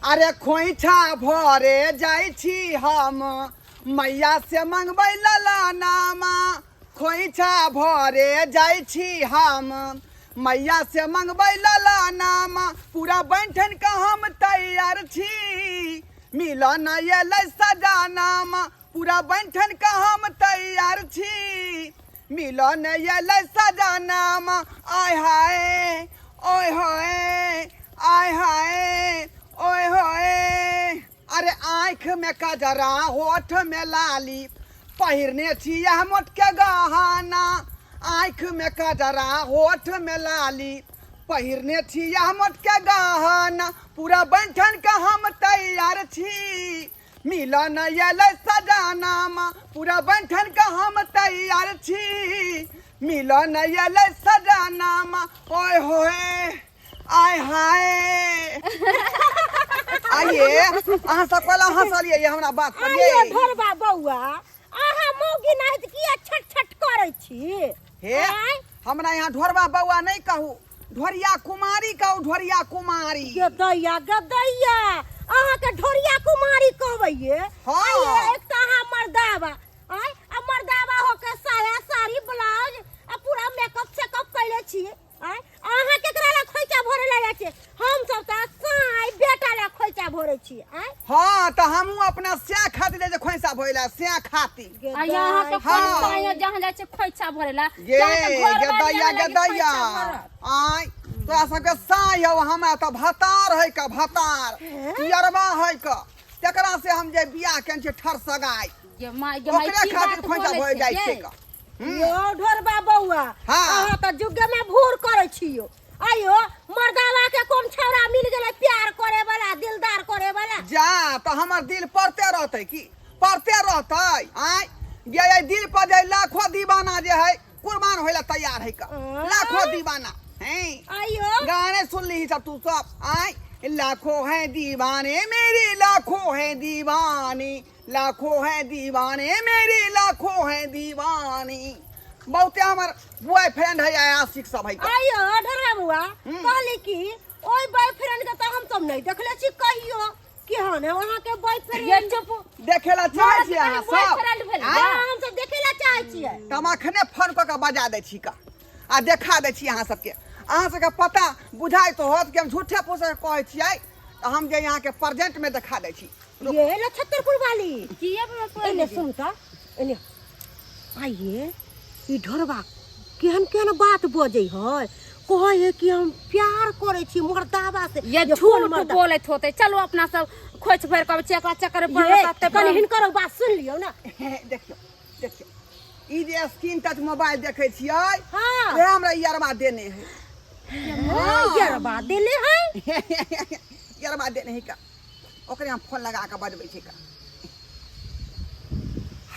अरे खोइछा भरे जाइ छी हम मैया से मंगबै ललनामा खोइछा भरे जाइ छी हम मैया से मंगबै ललनामा पूरा बनि के हम तैयार छी मिलन एलै सजनामा पूरा बनि के हम तैयार छी मिलन एलै सजनामा आय हाय ओय होय आय हाय ओय होय। अरे आँखि में कजरा होठ में लाली पहिरने छी यह मोट के गहना आँखि में कजरा होठ में लाली पहिरने छी यह मोट के गहना पूरा बनि के हम तैयार छी मिलन एलै सजनामा पूरा बनि के हम तैयार छी मिलन एलै सजनामा ओए होए आय हाय। आइए अहाँ सब कहला हंसलिए ये हमरा बात पर ये। आइए ढोरबा बौआ, अहाँ मौगी नाहित किया छट छट करै छी? हे आँय? हमरा यहाँ ढोरबा बौआ नहीं कहू, ढोरिया कुमारी कहू, ढोरिया कुमारी। गदैया गदैया, अहाँ के ढोरिया कुमारी कहबैये? हाँ। आइए, एक तऽ अहाँ मर्दाबा, आँय, आ मर्दाबा होके साया साड़ी ब्लाउज आ पूरा मेकअप सेकअप कैले छी, आँय, अहाँ केकरा ला खोइचा भरे ला जाइ छियै? हम सब तऽ साय बेटा ला खोइचा भरे छी, आँय। हाँ, तऽ हमहूँ अपना स्या खातिर जाइ छियै खोइचा भरे ला, स्या खातिर। आ यहाँ के हाँ। कोन साया जहाँ जाइ छै खोइचा भरे ला, गे, जहाँ के घर बार गदैया, यहाँ लागी गदैया। खोइचा भरत। आँय, तोरा सबके साय हौ, हमरा तऽ भतार है का, भतार। यरबा है का, तेकरा से हम जे बियाह केने छियै ठर सगाई। गे माय, गे माय, ओकरे की खातिर बात खोइचा बोलै भरे छै जाइ गे? छियै का। यो ढोरबा बौआ, हाँ। अहाँ तऽ जुगे में भूर करै छियो। आइयो मर्दावा के कोन छौड़ा मिल गेलै प्यार करे वाला, दिलदार करे वाला? जा तऽ हमर दिल पड़ते रहतै की पड़ते रहतै? आँय गे, एहि दिल पर जे लाखों दीवाना जे है कुर्बान होय ला तैयार है का, आँय? लाखों दीवाना हैं। आइयो गाने सुन ली सब तू सब। आय लाखों हैं दीवाने मेरे, लाखों हैं दीवाने, लाखों हैं दीवाने मेरे, लाखों हैं दीवाने। बहुते हमर बॉयफ्रेंड है आशिक सब है का। आइयो ढोरबा बौआ, कहली कि ओइ बॉयफ्रेंड के तऽ हम सब नहीं देखले छी कहियो, केहन है अहाँ के बॉयफ्रेंड? ये चुप। देखे ला चाहै छी अहाँ सब? बॉयफ्रेंड भेल। आँय? हाँ, हम सब देखे ला चाहै छियै। तऽ हम अखने फोन कऽ के बजा दै छी का आ देखा दै छी अहाँ सबके। अहाँ सबके पता बुझाइत होत कि हम झूठे फूसे कहै छियै, तऽ हम जे अहाँके प्रेजेंट में देखा दै छी। ये लछत्तरपुर वाली। किए बड़ा कोई एने सुन तऽ, एने आइए, ई ढोरबा केहन केहन बात बजै है, कहै है कि हम प्यार करै छी मर्दाबा से। ये ये कोन झूठ मर्दा? बोलैत होतै। चलू अपना सब खोइच भरि कऽ चेकरा चक्कर ये, पड़ल तते कनि हिनकर बात सुन लियौ ने। देखियौ देखियौ, ई जे स्क्रीन टच मोबाइल देखै छियै, हाँ। वएह हमरा यरबा देने है। हाँ, यरबा देले है। यरबा देने है का, ओकरे हम फोन लगा कऽ बजबै छी का।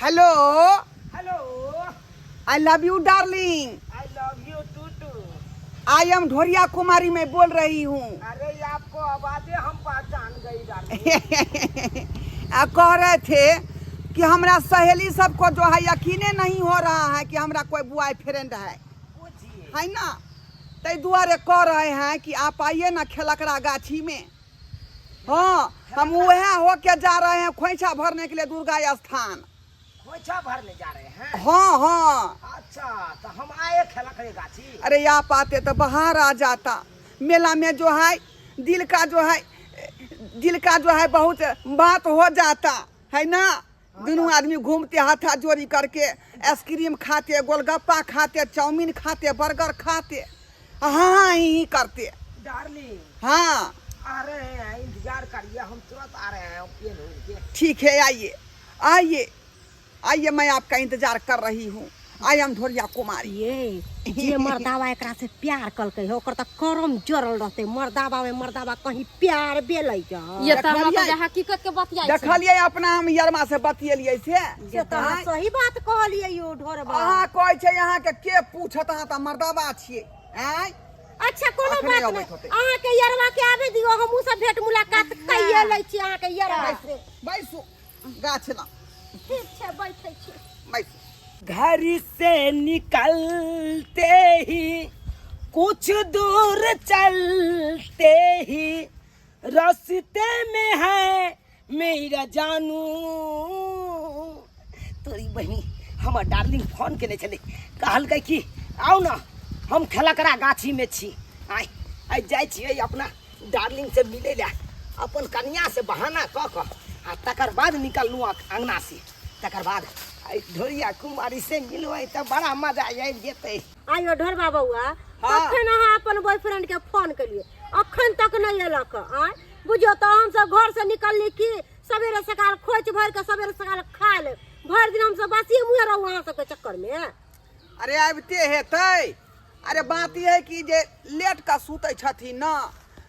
Hello. Hello. I love you darling. I love you too too. I am Dhoria Kumari में बोल रही हूँ। अरे ये आपको आवाजें हम पहचान गई डार्लिंग। आ कह रहे थे कि हमरा सहेली सबको जो है यकीने नहीं हो रहा है कि हमरा कोई बॉयफ्रेंड है। पूछिए। है ना, तै दुआरे कह रहे हैं कि आप आइए ना खेलकड़ा गाछी में। हाँ, हम वह होके जा रहे हैं खोइछा भरने के लिए दुर्गा स्थान। खोइछा भरने जा रहे हैं? हाँ हाँ। अच्छा, तो हम आए खेलकड़े गाछी। अरे आप आते तो बाहर आ जाता। मेला में जो है दिल का जो है, दिल का जो है बहुत बात हो जाता है ना। दोनों आदमी घूमते हाथा जोड़ी करके, आइसक्रीम खाते, गोलगप्पा खाते, चाउमीन खाते, बर्गर खाते, हाँ ही करते। डार्लिंग। हाँ। आ रहे हैं, इंतजार करिए, हम तुरंत आ रहे हैं पेन उन के। ठीक है, आइए आइए आइए, मैं आपका इंतजार कर रही हूँ। I am Dhoria कुमारी। ये जे मर्दावा एकरा से प्यार कलकै है, ओकर तऽ करम जरल रहतै। मर्दावा में मर्दावा कहीं प्यार भेलै जा। ये तऽ हमरा देखलियै? तऽ हकीकत के बतियाइ छै। देखलियै अपना हम यरमा से बतियेलियै से? से तऽ अहाँ आँय? सही बात कहलियै यौ ढोरबा। अहाँ कहै छै अहाँके के पूछत, अहाँ तऽ मर्दावा छियै। आँय? अच्छा कोनो अखने बात अबैत नहि, होतै। अहाँके यरवा के आबे दियौ, हमहूँ सब भेंट मुलाकात कइए लै छी अहाँके यरवा से। बैसू गाछ लग। ठीक छै, बैठै छी। बैसू। घर से निकलते ही कुछ दूर चलते ही रास्ते में है मेरा जानू। तोरी बहिनी हमर डार्लिंग फोन केने छलै, कहलकै कि आउ न हम खेलकरा गाछी में छी। आइ आइ जाइ छियै अपना डार्लिंग से मिलै लए, अपन कनिया से बहाना कऽ कऽ आ तकर बाद निकललहुँ अङ्गना से। तकर बाद आइ ढोरिया कुमारी से मिलबै तऽ बड़ा मजा आबि जेतै। आइयो ढोरबा बौआ, हाँ। कखन अहाँ अपन बॉयफ्रेंड के फोन केलिए, अखन तक नहीं एलक। आय बुझियो तऽ हम सब घर से निकलली कि सवेरे सकाल खोच भर के सवेरे सकाल खा ले, भरि दिन हम सब बासिए मुँहे रहू अहाँ सबके चक्कर में। अरे आबिते हेतै। अरे बात ई है कि जे लेट का सुतै छथिन न,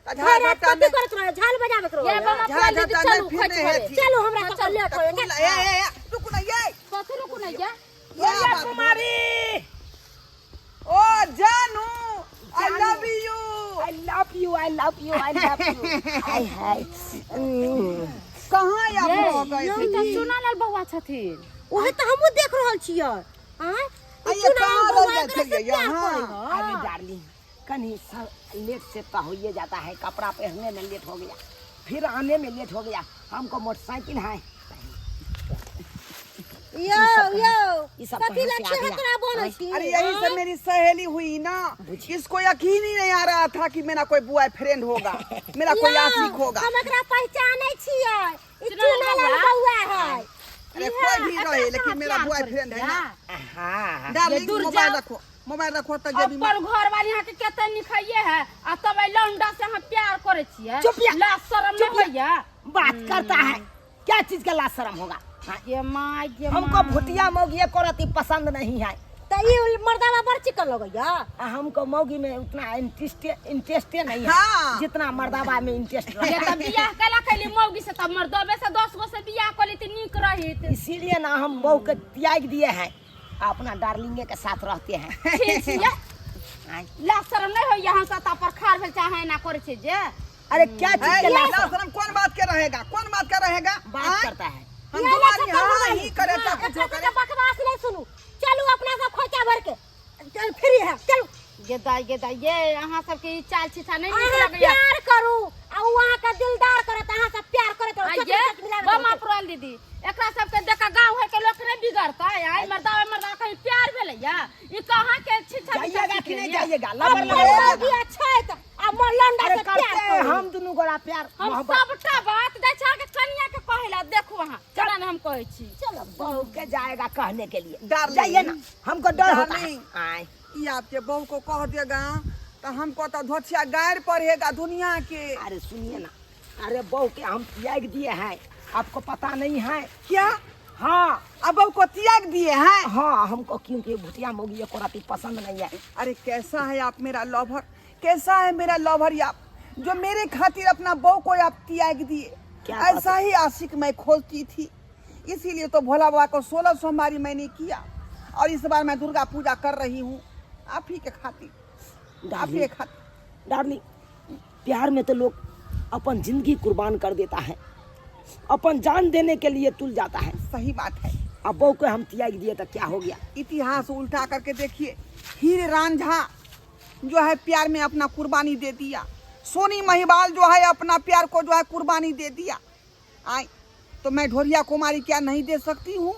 तऽ झाड़ भरि रात झपटा कथी नहि करैत रहे, झाल बजाबैत ये रहे। बाबा झाड़ पुरान दीदी झपटा नहि चलू फिरने खोज भरे। हेथिन। चलू हमरा सबके लेट तऽ होइए। कुल ए ए ए, रुकू ने ये। कथी रुकू ने ये? इएह ढोरिया बात। कुमारी। ओ जानू, I love you. I love you, I love you, I love you. हाय हाय। कहाँ आप ये रह गए ई तऽ थे? चुनालाल बौआ छथिन। ओहे तऽ हमहूँ देख रहल छियै। आँय, ई आइए चुनाव कहाँ बौआ रह गए एकरा से छलियै प्यार यहाँ? करै हँ। अरे डार्लिंग, कहीं सब लेट से तो होइए जाता है। कपड़ा पहनने में लेट हो गया, फिर आने में लेट हो गया। हमको मोटरसाइकिल है। यौ यौ, ई सब कथी कहाँ ला से आ गया? छेहतरा बनै छी? अरे यही से मेरी सहेली हुई ना, इसको यकीन ही नहीं आ रहा था कि मेरा कोई बॉय फ्रेंड होगा, मेरा कोई यौ, आशिक होगा। हम एकरा पहचानै छियै, ई चुनालाल चुनालाल बौआ। बौआ है। अरे कोई भी रहे लेकिन मेरा बॉय फ्रेंड है ना। हाँ। डार्लिंग दूर मोबाइल जाओ। रखो, मोबाइल रखो तो जेबी में। अपन घर वाली यहाँ के केते निखाइए है आ तब एहि लौंडा से अहाँ प्यार करे छियै। चुप या। ला शरम नहीं चुप या। होइया? बात करता है, क्या चीज का ला शर्म होगा? हाँ। ये माय ये हमको माय। भुटिया मौगी एको रत्ती पसंद नहीं है। तऽ ई मर्दावा बड़ चिकन लगैया। आ हमको मौगी में उतना इंटरेस्ट इंटरेस्ट नहीं है। हाँ। जितना मर्दावा में इंटरेस्ट ये रहता तऽ बियाह केला कैली मौगी से, तब मर्दबे से 10 गो से बियाह कली तऽ नीक रहित। है। इसीलिए ना हम बहू के त्याग दिए हैं, अपना डार्लिंगे के साथ रहते हैं। छी छी ये। आय। ला शरम नहीं होइया? हम सब पर खार भेल चाहे ना करे छै जे। अरे क्या चीज है, के ला ये शर्म कौन बात के रहेगा, कौन बात का रहेगा? बात आय? करता है। हम ये तुम्हारी ले चक्कर हाँ मोबाइल। ही करे चाहे कुछ एकरा करे। सबके बकवास नहीं सुनू, चलू अपना सब खोचा भर के चल फ्री है, चलू। गे दाई गे दाई, ये अहाँ सबके ई चाल छिछा नहीं नीक अहाँ लगैया। प्यार करू आ उ अहाँ के दिलदार करत, अहाँ सब प्यार करत रहू, आ चटनी ये चटनी मिलाबैत बमा रहू। पुरान दीदी, एकरा सबके देख के गाँव है के लोक नहीं बिगड़तै? आइ मर्दा मर्दा कहीं प्यार भेलैया? ई कहाँ के छिछा जाइएगा कि नहीं जाइएगा? अब लबर मर्दा लबर भी अच्छा है त आ मोर लौंडा अरे से प्यार करते हैं करू। हम दुनू गोरा प्यार हम मोहब्बत। सबटा बात जाइ छै अहाँके कनिया के कहै ला। देखू अहाँ चला ने, हम कहै छी चलो बहू के जाएगा कहने के लिए। डार्लिंग। जाइए ना, हमको डर होता है। डार्लिंग। आय। ये आपके बहू को कह देगा तो हमको तो धोछिया गायर पड़ेगा दुनिया के। अरे सुनिए ना, अरे बहू के हम त्याग दिए हैं, आपको पता नहीं है क्या? हाँ। अब बहू को त्याग दिए हैं? हाँ, हमको क्योंकि भुटिया मोगी को राती पसंद नहीं है। अरे कैसा है आप मेरा लवर, कैसा है मेरा लवर आप, जो मेरे खातिर अपना बहू को आप त्याग दिए। क्या बात ऐसा ही आशिक मैं खोजती थी, इसीलिए तो भोला बाबा को 16 सोमवारी मैंने किया और इस बार मैं दुर्गा पूजा कर रही हूँ आप ही के खातिर, आप ही के खातिर। डार्लिंग, प्यार में तो लोग अपन जिंदगी कुर्बान कर देता है, अपन जान देने के लिए तुल जाता है। सही बात है। अब बहू को हम त्याग दिए तो क्या हो गया? इतिहास उल्टा करके देखिए, हीर रांझा जो है प्यार में अपना कुर्बानी दे दिया, सोनी महिवाल जो है अपना प्यार को जो है कुर्बानी दे दिया। आए तो मैं ढोरिया कुमारी क्या नहीं दे सकती हूँ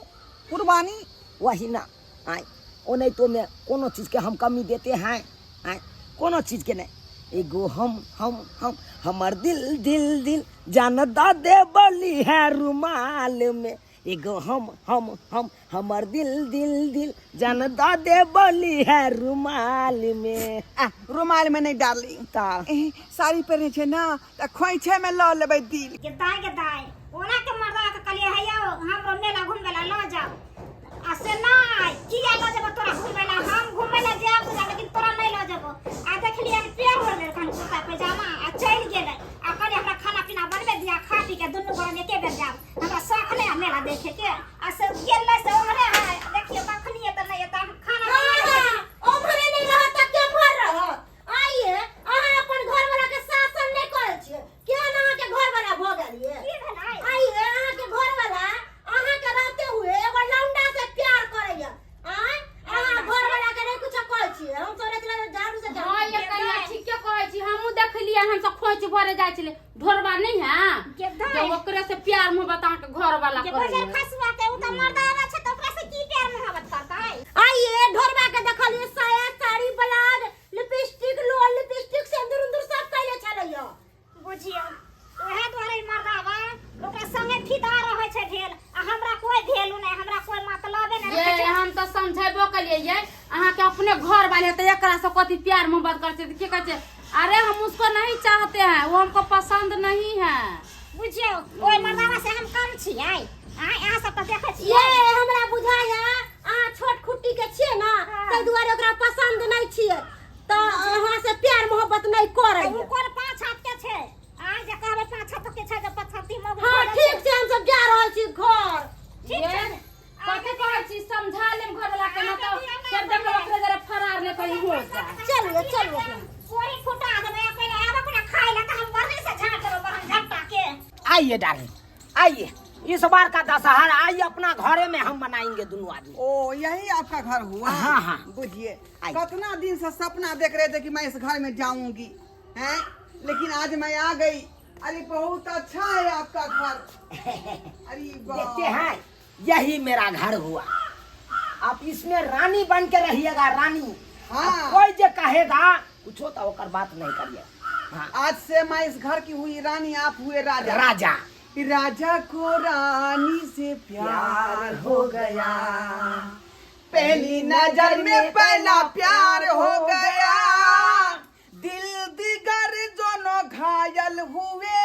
कुर्बानी? वही ना। आए ओ नहीं तो मैं कोनो चीज़ के हम कमी देते हैं? आए कोनो चीज़ के नहीं। एगो हम हम हम हमर दिल दिल दिल जान दा दे बली है रुमाल में। एगो हम हम हम हमर दिल दिल दिल जान दा दे बली है रुमाल में। आ, रुमाल में नहीं डार्लिंग, ता एह, साड़ी पहने छे ना त खोइछे में ल लेबै दिल। गे दाय गे दाय, ओना के मर्दा के कहलिए हे यौ हमरो मेला घुमबै ला लऽ जाओ, आ से नहि किया लऽ जेबो तोरा घुमबै ला, हम घुमबै ला जायब तऽ जायब लेकिन तोरा नहि लऽ जेबो। आ देखलियै पेड़ ओढ़ लेलकन कुर्ता पैजामा आ चलि गेलै। आ कहलियै हमरा खाना पीना बनबै दिअ, खा पी के दुनू गोरा एके बेर जायब, हमरा शौख नहि है मेला देखे के। आ से गेलै से ओम्हरे है, देखियौ कखनी एतै नहि एतै, हम खाना हाँ, हाँ, ओम्हरे नहि रहत तऽ केम्हर रहत? आइए अहाँ अपन घरवाला के शासन नहि करै छियै, केहन अहाँके घरवाला भऽ गेल ये? की भेलै? आइए अहाँके घरवाला अहाँके रहते हुए एगो लौंडा से प्यार करैया। आँय, अहाँ घर जे ओकरे से प्यार मोहब्बत अहाँके घर वाला जे करैया। बजर खसुआ के उ त मर्दावा छै त ओकरा से की प्यार मोहब्बत करतै? आइए ढोरबा के देखलिए साया साड़ी ब्लाउज लिपस्टिक लोल लिपस्टिक सिंदूर उंदूर सब कैले छलैया। बुझियौ उएह दुआरे ई मर्दावा ओकरा संगे फिदा रहै छै भेल आ हमरा कोई भेलू नहि, हमरा कोई मतलबे नहि ये रखै छै। हम तऽ समझेबो कलिए ये अहाँके अपने घर वाले तऽ एकरा से कथी प्यार मोहब्बत करै छै तऽ की कहै छै अरे हम उसको नहीं चाहते हैं, वो हमको पसंद नहीं है। बुझियौ ओहि मर्दावा से हम कम छियै? आँय, अहाँ सब तऽ देखै छियै। ये हमरा बुझाया अहाँ छोट खुट्टी के छियै ना, हाँ। ताहि दुआरे ओकरा पसंद नहीं छियै तऽ अहाँ से प्यार मोहब्बत नहीं करै। ओ कोन 5 हाथ के छै? आँय, जे कहबै 5 हाथ के छै जे पछती मग। हाँ ठीक छै, हम सब जा रहल छी घर। ठीक ये छै। कथी कहै छी, समझा लेम घर वाला के, ना तऽ फेर देखब ओकरे जरा फरार नहि कहीं हो जाए। चलिए चलिए। कोरी फुटा देबै, पहिले आबऽ पहिले खाय ला तऽ हम बरनी से झाड़ देबै बहन झट्टा के। आइए डार्लिंग आइए, इस बार का दशहरा आइए अपना घरे में हम मनाएंगे दोनों आदमी। ओ यही आपका घर हुआ? हाँ, हाँ। बुझिए आइए। कितना दिन से सपना देख रहे थे कि मैं इस घर में जाऊंगी हैं, लेकिन आज मैं आ गई। अरे बहुत अच्छा है आपका घर। अरे वाह। देखते हैं यही मेरा घर हुआ, आप इसमें रानी बन के रहिएगा रानी। हाँ। कोई जो कहेगा कुछ तो ओकर बात नहीं करिए। हाँ। आज से मैं इस घर की हुई रानी, आप हुए राजा। राजा। राजा को रानी से प्यार हो गया, पहली नजर में पहला प्यार हो गया, दिल दिगर दोनों घायल हुए,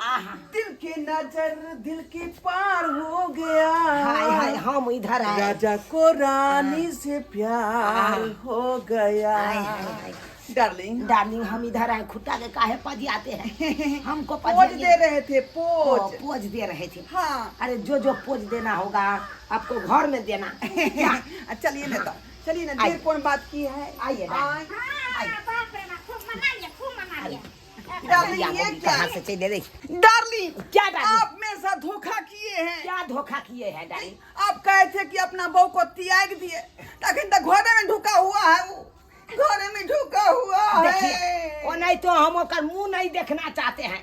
आहा। दिल की नजर दिल के पार हो गया। हाय हाय हम इधर आए। राजा को रानी से प्यार हो गया। हाय हाय हाय। डार्लिंग डार्लिंग हम इधर आए, खुट्टा के काहे पजियाते हैं हमको? पोज पजियाइए। दे रहे थे। ओ, पोज। पोज दे रहे थे। हाँ। अरे जो जो पोज देना होगा आपको घर में देना। क्या? चलिए ना तो चलिए ना, आइए। देर कौन बात की है, आइए ना। आए। हाँ, बाप रे बाप, खूब मना लिया, खूब मना लिया। डार्लिंग ये क्या? कहाँ से चले रही? डार्लिंग क्या डार्लिंग? आप मेरे साथ धोखा किए हैं। क्या धोखा किए हैं डार्लिंग? आप कहे थे कि अपना बहू को त्याग दिए, लेकिन तो घोड़े में ढुका हुआ है, वो घोड़े में ढुका हुआ देखिए है। वो नहीं तो हम ओकर मुंह नहीं देखना चाहते हैं।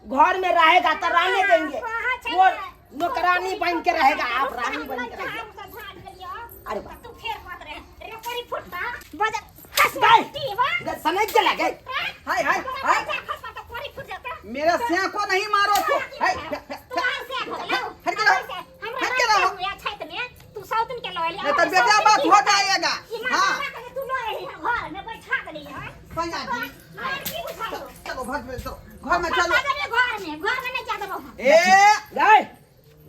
घर में रहेगा तो रहने देंगे, वो नौकरानी बन के रहेगा, आप रानी बन के रहिए। अरे वाह। तू फेर मत रे रे कोरी फुटता बजर खसवा गए। टीवा। समझ चला गए। हाय हाय हाय। खसवा तो कोरी फुट जाता। मेरा सिया को नहीं मारो तो। हाय, तू आर से हो गेलौ। हट के रहो, हमरा हट के रहो। हुआ छैत में तू सौतन के लऽ एली। नहीं तो बेटा बात हो जाएगा। हाँ हाँ तू लऽ एली घर में बैठा देली हन। सैया जी और की बुझाइयो? चलो घर में चलो, घर में चलो। घर में, घर में नहीं जा देबो हम। ए गए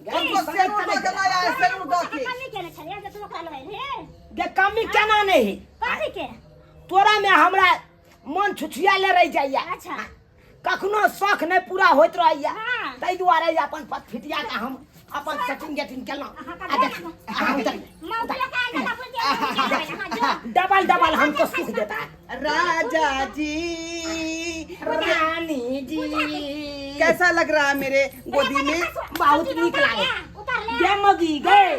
गए। हमको सेरू दो के लाया है, सेरू दो के। कमी केने छलियै जे तू ओकरा लऽ एलही? गे कमी केना नहीं? कथी के? तोरा में हमरा मन छुछुआ ले रह जाइया। अच्छा। कखनो शौक नहीं पूरा होइत रहैया। हाँ। ताहि दुआरे अपन पत फिटिया के हम अपन सेटिंग गेटिंग केलहुँ। हाँ, आ देख, हाँ, उतर। मौका के आइल दादा बुझ गेल, हाँ, जो। डबल डबल हमको सुख देता है। राजा जी रानी जी कैसा लग रहा है मेरे गोदी में? बहुत नीक लागे। उतार ले। गे मगी गे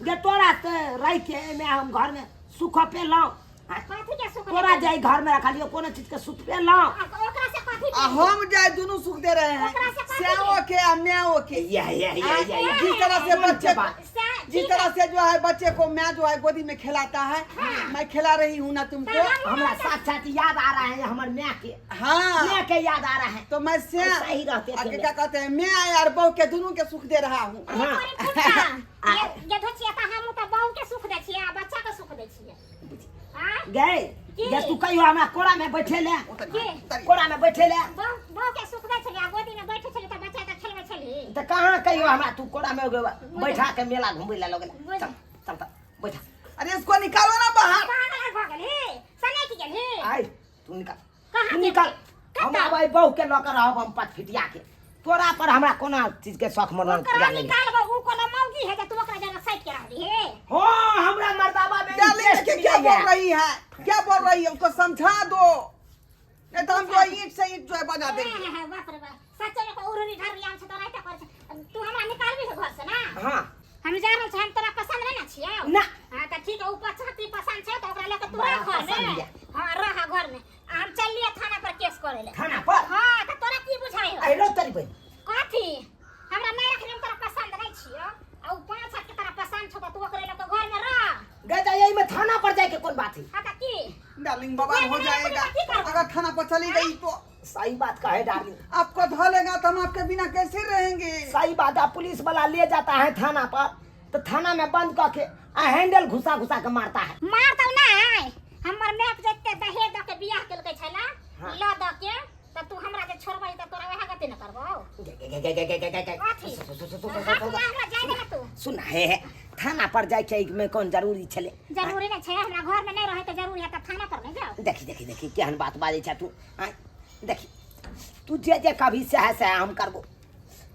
गे, तोरा से रह के में हम घर में सुख पेलहुँ। कथी के सुख? तोरा जाय घर में रखलियो कोनो चीज के सुख पेलहुँ? ओकरा से कथी? आ हम जाए दोनों सुख दे रहे हैं, ओकरा से कथी? स्याओ के आ म्याओ के। या या या या या। जिस तरह से बच्चे बात। जिस तरह से जो है बच्चे को मैं जो है गोदी में खिलाता है, मैं खिला रही हूँ ना तुमको। हमरा साक्षात याद आ रहा है हमर माय के। हाँ माय के याद आ रहा है। तो मैं से ऐसा ही रहते थे। आगे क्या कहते हैं, मैं और बहू के दोनों के सुख दे रहा हूँ। हाँ। ये धोचिया त हम त बहू के सुख दै छियै आ बच्चा के सुख दै छियै। आँय? गए की? गे तू कहियो हमरा कोरा में बैठे ले? के? कोरा में बैठे ले? बहू बहू के सुख दै छलियै आ गोदी में बैठे छलियै त बच्चा के खेलबै छली। तऽ कहाँ कहियो हमरा तू कोरा में बैठा के मेला घुमै ले लगल? चल चल चल बैठा। अरे इसको निकालो ना बाहर। कहाँ गल भऽ गेलही? सनकि गेलही? आइ तू निकल। कहाँ तू गेल? निकल, हम आबै बहू के लऽ के रहब हम पत फिटिया के। तोरा पर हमरा कोना चीज के शौक मन ओकरा पूरा नहीं। निकालबो, उ कोनो मौगी है जे तू ओकरा जगह साइड के रहबी हे? हो हमरा मर्दाबा में डार्लिंग इंटरेस्ट देखिए क्या मिलैया। बोल रही है, क्या बोल रही है, उसको समझा दो, नहीं तो हम जो ईंट से ईंट जो है बना देंगे। हे, हे, बाप रे बाप, सच्चे में उरुरी ढरुरी आम छै तोरा एते कर छै। तू हमरा निकालबी है घर से ना? हाँ। हम जा रहल छी, हम तोरा पसंद नहीं ना छियौ? ना। हाँ त ठीक है, उ पछाती पसंद छै त ओकरा लऽ के तू बड़ा रह घर पसंद में। यऽ। हाँ रह घर में, आ हम चललियै थाना पर केस करे ले। थाना पर? हाँ त तोरा की बुझाइ हो? अरे तरी बहिन। कथी? डार्लिंग बवाल हो जाएगा अगर थाना पर चली गई तो। सही बात कहे डार्लिंग। आपको धो लेगा तो हम आपके बिना कैसे रहेंगे? सही बात है। पुलिस वाला ले जाता है थाना पर तो थाना में बंद करके आ हैंडल घुसा घुसा के मारता है। मारतौ नै, हमर मैप जते दहेज दऽ के बियाह केलकै छला ल दऽ के, त तू हमरा जे छोड़बै त तोरा वएह गति न करबौ। गे, गे, गे, गे, गे, गे, गे, गे। कथी? हाथ हमरा हमरा जाय दे ना तू। सुन हे हे, थाना पर जाय के में कौन जरूरी छले? जरूरी नै छै, हमरा घर में नै रहै के जरूरी है त थाना पर नै जाओ। देखी देखी देखी केहन बात बाजै छ तू। आँय, देखी तू जे जे कभी सह सह हम करबो।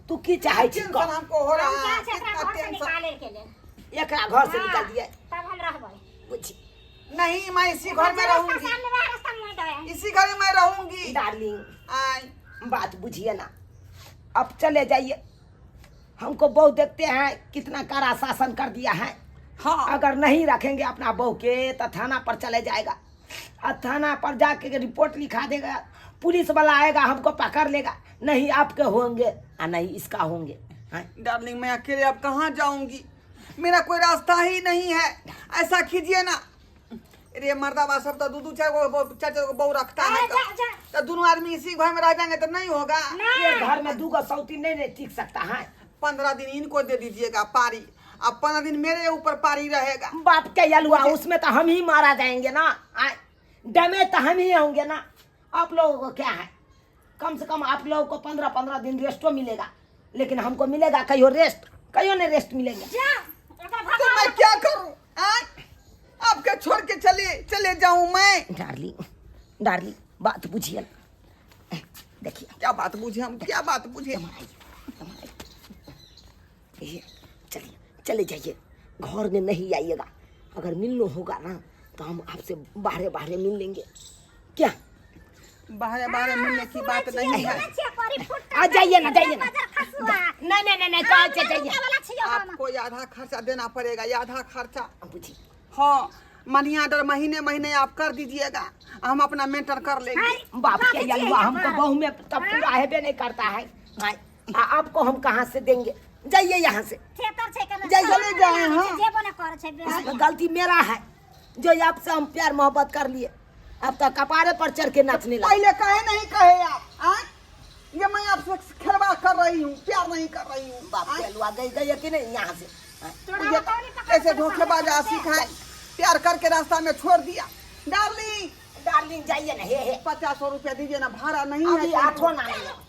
तू की चाहै छी टेंशन कह। हमको हो रहा हम है, चाहै छी एकरा कितना घर से टेंशन। निकाले के लेल। एकरा घर से निकाल दिए। तब हम रहबै। बुझी। नहीं, मैं इसी घर में रास्ता रहूंगी। सामने वएह रास्ता मुँह दे। इसी घर में मैं रहूंगी। Darling I. बात बुझिए ना, अब चले जाइए। हमको बहू देखते हैं कितना कड़ा शासन कर दिया है। हाँ। अगर नहीं रखेंगे अपना बहू के तो थाना पर चले जाएगा और थाना पर जाके रिपोर्ट लिखा देगा। पुलिस वाला आएगा हमको पकड़ लेगा, नहीं आपके होंगे और नहीं इसका होंगे। हाँ? डार्लिंग मैं अकेले अब कहाँ जाऊंगी, मेरा कोई रास्ता ही नहीं है। ऐसा कीजिए ना, अरे मर्दाबा सब तो दू दू चार गो चार चार गो बहू रखता है, अरे जा, जा। तो दोनों आदमी इसी घर में रह जाएंगे तो नहीं होगा। ये घर में दू गो सौती नहीं, नहीं टिक सकता है। 15 दिन इनको दे दीजिएगा पारी, अब 15 दिन मेरे ऊपर पारी रहेगा। बाप के यलुआ, उसमें तो हम ही मारा जाएंगे ना, डैमेज तो हम ही होंगे ना। आप लोगों को क्या है, कम से कम आप लोगों को 15-15 दिन रेस्टो मिलेगा, लेकिन हमको मिलेगा कहियो रेस्ट? कहियो नहीं रेस्ट मिलेगा। जा, एकरा तो भगा। मैं क्या करूं? आय? आपके छोड़ के चले चले जाऊं मैं? डार्लिंग डार्लिंग बात बुझिए ना। देखिए क्या बात बुझे हम, क्या बात बुझे? ये चलिए चले जाइए, घर में नहीं आइएगा। अगर मिलना होगा ना तो हम आपसे बाहरे बाहरे मिल लेंगे। क्या बाहरे बाहरे मिलने की बात नहीं है। आ जाइए ना, जाइए ना। नहीं नहीं नहीं नहीं, कहाँ से जाइए? आपको आधा खर्चा देना पड़ेगा, आधा खर्चा। बुझी। हाँ, मनी ऑर्डर महीने महीने आप कर दीजिएगा, हम अपना मेंटेन कर लेंगे। बाप के यलुआ, हमको बहू में तब पूरा हेबे नहीं करता है। हाँ, आपको हम कहाँ से देंगे? जाइए यहाँ से, जाइए। चले जाए, हाँ। इसमें गलती मेरा है जो आपसे हम प्यार मोहब्बत कर लिए, अब तो कपारे पर चढ़ के नाचने लगे। पहले कहे नहीं कहे आप? आय? ये मैं आपसे खिलवाड़ कर रही हूँ, प्यार नहीं कर रही हूँ। बाप के अलुआ गई गई है कि नहीं यहाँ से? हाँ। ये ऐसे धोखेबाज आशिक है, प्यार करके रास्ता में छोड़ दिया। डार्लिंग डार्लिंग जाइए ना, हे हे 50 रुपया दीजिए ना, भाड़ा नहीं अभी है। आठों ना नहीं है।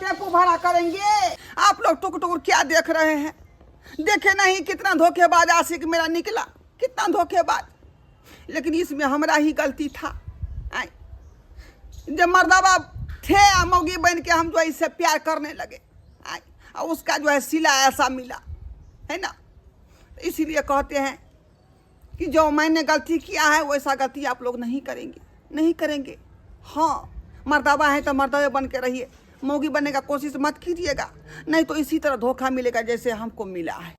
टेम्पू भाड़ा करेंगे। आप लोग टुक टुक क्या देख रहे हैं? देखे नहीं कितना धोखेबाज आशिक मेरा निकला, कितना धोखेबाज। लेकिन इसमें हमरा ही गलती था। आय। जब मर्दाबा थे आ मौगी बन के हम जो है इससे प्यार करने लगे, आय, और उसका जो है सिला ऐसा मिला है ना। इसीलिए कहते हैं कि जो मैंने गलती किया है वैसा गलती आप लोग नहीं करेंगे, नहीं करेंगे। हाँ, मर्दाबा है तो मर्दाबे बन के रहिए, मौगी बनने का कोशिश मत कीजिएगा, नहीं तो इसी तरह धोखा मिलेगा जैसे हमको मिला है।